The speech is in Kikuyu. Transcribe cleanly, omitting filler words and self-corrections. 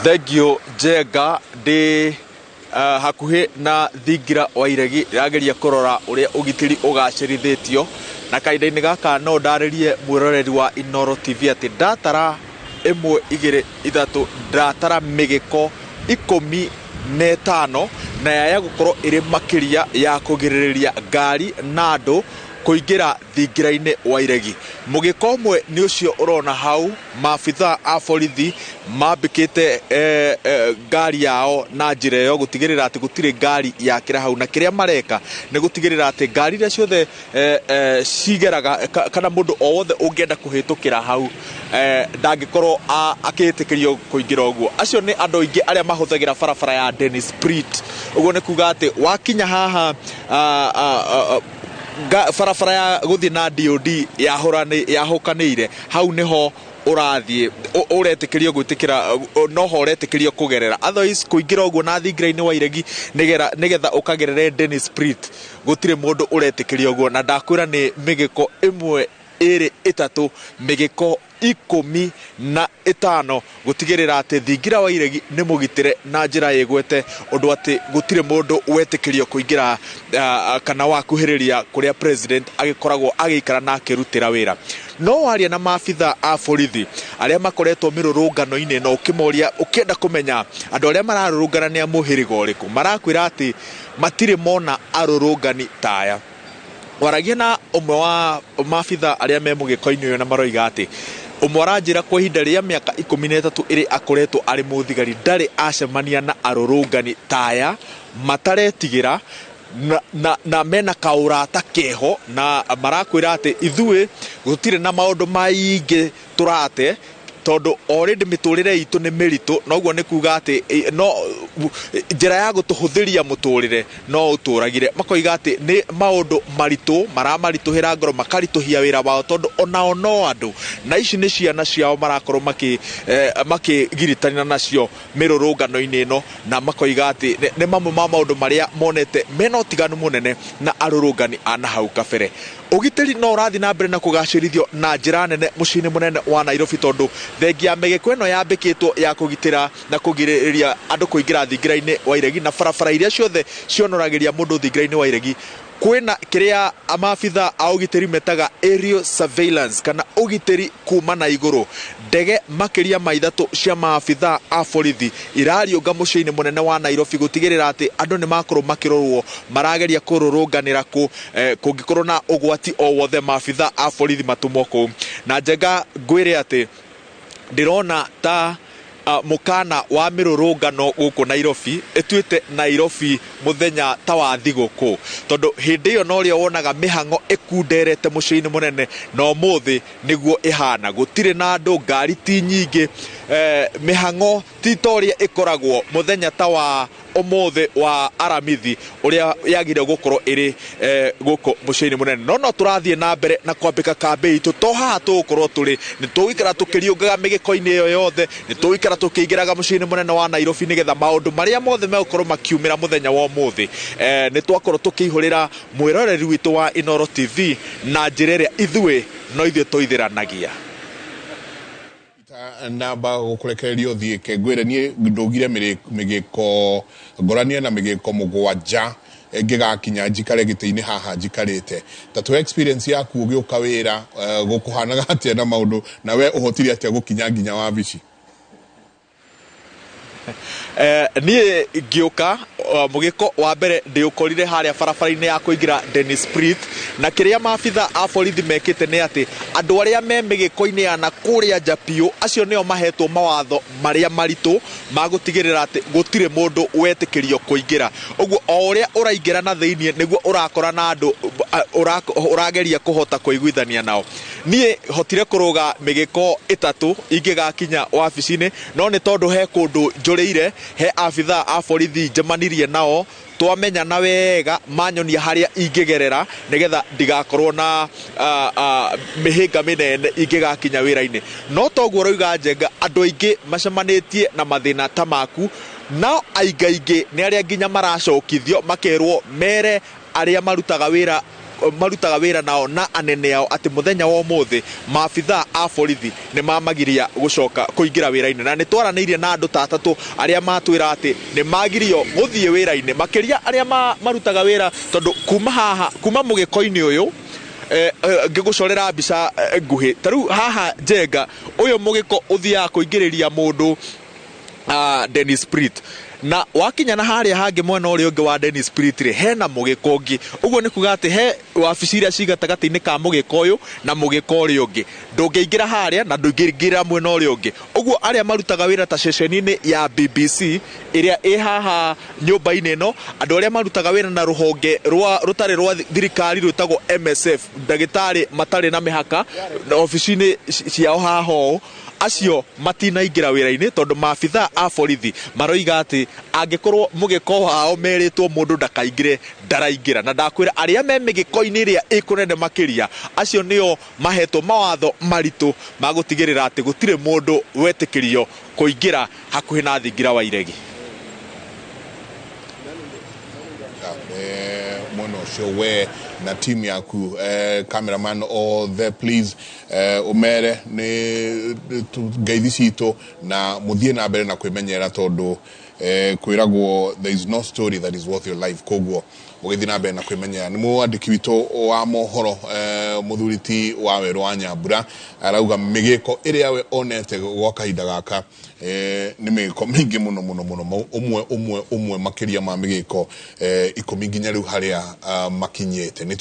Thengiũ Njenga, ndĩ hakuhĩ na thingira wa iregi ndĩrageria kũrora ũrĩa ũgitĩri ũgacĩrithĩtio na kahinda-inĩ gaka no ndarĩrie mwĩroreri wa Inooro TV atĩ ndatara ĩmwe igĩrĩ ithatũ ndatara mĩgĩko 15 na yaya gũkorwo ĩrĩ makĩria ya kũgirĩrĩria ngari na andũ kũingĩra thingira-inĩ wa iregi. Mũgĩko ũmwe nĩ ũcio ũrona hau, maabithaa a borithi mambĩkĩte ngari yao na njĩra ĩyo gũtigĩrĩra atĩ gũtirĩ ngari yakĩra hau, na kĩrĩa mareka nĩ gũtigĩrĩra atĩ ngari iria ciothe cigeraga kana mũndũ o wothe ũngĩenda kũhĩtũkĩra hau ndangĩkorwo akĩĩtĩkĩrio kũingĩra ũguo. Acio nĩ andũ aingĩ arĩa mahũthagĩra barabara ya Dennis Pritt. Ũguo nĩ kuga atĩ wakinya haha barabara ya gũthiĩ na DOD yahũkanĩire hau nĩho ũrathiĩ ũretĩkĩrio gwĩtĩkĩra noho ũretĩkĩrio kũgerera, otherwise kũingĩra ũguo na thingira-inĩ wa iregi nĩgetha ũkagerere Dennis Pritt gũtirĩ mũndũ ũretĩkĩrio ũguo. Na ndakwĩra nĩ mĩgĩko ĩmwe ĩrĩ ĩtatũ mĩgĩko 15 gũtigĩrĩra atĩ thingira wa iregi nĩ mũgitĩre na njĩra ĩgwete ũndũ atĩ gũtirĩ mũndũ wetĩkĩrio kũingĩra kana wakuhĩrĩria kũrĩa president agĩkoragwo agĩikara na akĩrutĩra wĩra. No waria na maabitha a borithi arĩa makoretwo mĩrũrũngano-inĩ na ũkĩmoria ũkĩenda kũmenya andũ arĩa mararũrũngana nĩ a mũhĩrĩga ũrĩkũ, marakwĩra atĩ matirĩ mona arũrũngani ta aya. Waragia na ũmwe wa maabitha arĩa me mũgĩko-inĩ ũyũ na maroiga atĩ ũmwe aranjĩra kwa ihinda rĩa mĩaka 13 ĩrĩ akoretwo arĩ mũthigari ndarĩ acemania na arũrũngani ta aya mataretigĩra na mena kaũrata keho, na marakwĩra atĩ ithuĩ gũtirĩ na maũndũ maingĩ tũrate tondũ already mĩtũrĩre itũ nĩ mĩritũ, noguo nĩ kuga atĩ no njĩra ya gũtũhũthĩria mũtũrĩre no ũtũragire. Makoiga atĩ nĩ maũndũ maritũ maramaritũhĩra ngoro, makaritũhia wĩra wao tondũ onao no andũ, na ici nĩ ciana ciao marakorwo makĩgiritania nacio mĩrũrũngano-inĩ ĩno, na makoiga atĩ nĩ mamwe ma maũndũ marĩa monete mena ũtiganu mũnene na arũrũngani a na hau kabere. Ũgitĩri no ũrathiĩ na mbere na kũgacĩrithio na njĩra nene mũciĩ-inĩ mũnene wa Nairobi tondũ thengia ya mĩgĩko ĩno yambĩkĩtwo ya kũgitĩra na kũgirĩrĩria andũ kũingĩra thingira-inĩ wa iregi na barabara iria ciothe cionoragĩria mũndũ thingira-inĩ wa iregi, kwĩna kĩrĩa maabitha a ũgitĩri metaga aerial surveillance kana ũgitĩri kuma na igũrũ. Ndege makĩria ma 3 cia maabitha a borithi irariũnga mũciĩ-inĩ mũnene wa Nairobi gũtigĩrĩra atĩ andũ nĩ makorwo makĩrorwo marageria kũrũrũnganĩra kũ kũngĩkorwo na ũgwati o wothe maabitha a borithi matũmwo kũu. Na Njenga ngwĩre atĩ ndĩrona ta mũkana wa mĩrũrũngano gũkũ Nairobi ĩtuĩte Nairobi mũthenya ta wa thigũkũ, tondũ hĩndĩ ĩyo norĩo wonaga mĩhang'o ĩkunderete mũciĩ-inĩ mũnene, na ũmũthĩ nĩguo ĩhana. Gũtirĩ na andũ, ngari ti nyingĩ, mĩhang'o ti ta ũrĩa ĩkoragwo mũthenya ta wa ũmũthĩ wa Aramithi ũrĩa yagĩrĩire gũkorwo ĩrĩ gũkũ mũciĩ-inĩ mũnene. No no tũrathiĩ na mbere na kwambĩka kambĩ itũ, to haha tũgũkorwo tũrĩ, nĩ tũgũikara tũkĩriũngaga mĩgĩko-inĩ ĩyo yothe, nĩ tũgũikara tũkĩingĩraga mũciĩ-inĩ mũnene wa Nairobi nĩgetha maũndũ marĩa mothe megũkorwo makiumĩra mũthenya wa ũmũthĩ nĩ twakorwo tũkĩihũrĩra mwĩroreri witũ wa Inooro TV na njĩra ĩrĩa ithuĩ no ithuĩ tũithĩranagia. Namba gũkũrekereria ũthiĩke ngwĩre niĩ ndũgire mĩgĩko ngoranie na mĩgĩko 7 ngĩgakinya njikare gĩtĩ-inĩ haha njikarĩte. Ta tũhe experience yaku ũgĩũka wĩra, gũkũhanaga atĩa na maũndũ, na we ũhotire atĩa gũkinya nginya wabici? Niĩ ngĩũka mũgĩko wa mbere ndĩũkorire harĩa barabara-inĩ ya kũingĩra Dennis Pritt, na kĩrĩa maabitha a borithi mekĩte nĩ atĩ andũ arĩa me mĩgĩko-inĩ ya na kũrĩa nja biũ, acio nĩo mahetwo mawatho marĩa maritũ ma gũtigĩrĩra atĩ gũtirĩ mũndũ wetĩkĩrio kũingĩra. Ũguo o ũrĩa ũraingĩra na thĩiniĩ nĩguo ũrakora na andũ ũrageria kũhota kũiguithania nao. Niĩ hotire kũrũga mĩgĩko 3 ingĩgakinya wabici-inĩ, no nĩ tondũ he kũndũ njũrĩire, he abithaa a borithi njemanirie nao, twamenyana wega manyonia harĩa ingĩgerera nĩgetha ndigakorwo na mĩhĩnga mĩnene ingĩgakinya wĩra-inĩ. No toguo ũroiga Njenga, andũ aingĩ macemanĩtie na mathĩna ta maku, nao aingaingĩ nĩ arĩa nginya maracokithio makerwo mere arĩa marutaga wĩra marutaga wĩra nao na anene ao atĩ mũthenya wa ũmũthĩ maabithaa a borithi nĩ mamagiria gũcoka kũingĩra wĩra-inĩ. Na nĩ twaranĩirie na andũ ta atatũ arĩa matwĩra atĩ nĩ magirio gũthiĩ wĩra-inĩ, makĩria arĩa marutaga wĩra, tondũ kuma haha, kuma mũgĩko-inĩ ũyũ, ngĩgũcorera mbica nguhĩ, ta rĩu haha Njenga, ũyũ mũgĩko ũthiaga kũingĩrĩria mũndũ Dennis Pritt, na wakinya na harĩa hangĩ mwena ũrĩa ũngĩ wa Dennis Pritt rĩ, hena mũgĩko ũngĩ. Ũguo nĩ kuga atĩ he wabici iria ci gatagatĩ-inĩ ka mũgĩko ũyũ na mũgĩko ũrĩa ũngĩ, ndũngĩingĩra harĩa na ndũngĩingĩra mwena ũrĩa ũngĩ. Ũguo arĩa marutaga wĩra ta ceceni-inĩ ya BBC ĩrĩa ĩ haha nyũmba-inĩ ĩno, andũ arĩa marutaga wĩra na rũhonge rwa rũtarĩ rwa thirikari rwĩtagwo MSF, ndagĩtarĩ matarĩ na mĩhaka, obici-inĩ ciao haha ũũ, acio matinaingĩra wĩra-inĩ tondũ maabithaa a borithi maroiga atĩ angĩkorwo mũgĩko wao merĩtwo mũndũ ndakaingĩre, ndaraingĩra. Na ndakwĩra arĩa me mĩgĩko-inĩ ĩrĩa ĩ kũnene makĩria, acio nĩo mahetwo mawatho maritũ ma gũtigĩrĩra atĩ gũtirĩ mũndũ wetĩkĩrio kũingĩra hakuhĩ na thingira wa iregi. Mwena ũcio we na team yaku, cameraman othe, please, ũmere nĩ ngeithi citũ na mũthiĩ na mbere na kwĩmenyerera, tondũ kwĩragwo there is no story that is worth your life. Koguo mũgĩthiĩ na mbere na kwĩmenyerera. Nĩ mwandĩki witũ wa mohoro, mũthuri ti wa werũ wa Nyambura, arauga mĩgĩko ĩrĩa we onete gwa kahinda gaka nĩ mĩgĩko mĩingĩ mũno mũno mũno, ũmwe ũmwe ũmwe, makĩria ma mĩgĩko 10 nginya rĩu harĩa makinyĩte nĩ